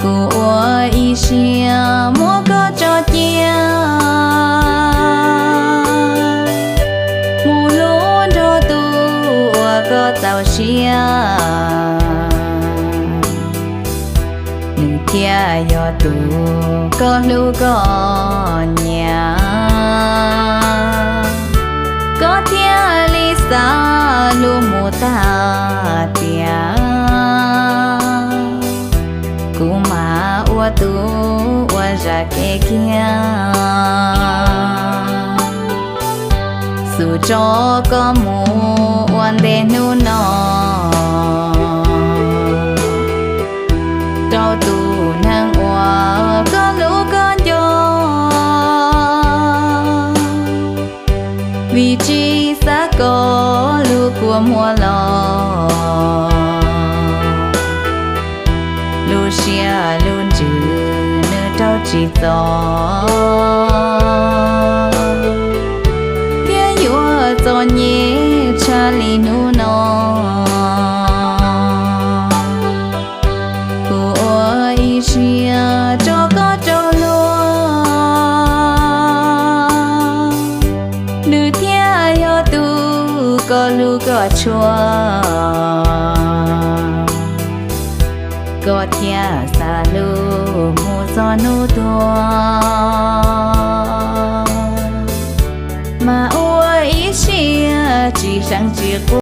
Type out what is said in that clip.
Kuv ua ib siab muab koj tso cia, mus hlub nrog tus uas koj txaus siab, nws thiaj yog tus koj hlub koj nyiam. Koj thiaj li xav lus mus tag tias, kuv mam ua tus ua zam kev kiag, xub tso koj mus ua ntej hnub no rau tus neeg uas koj hlub koj nco, vim tsis xav kom lub kua muag los, lub siab lub ntsws nws raug tsim txom, thiab yuav txom nyem tshaj li hnub no. Kuv ua ib siab tso koj rau luag, nws thiaj yog tus koj hlub koj tshua, koj thiaj xav hlub mus txog hnub tuag, mas ua ib siab tsis seev tsis quaj.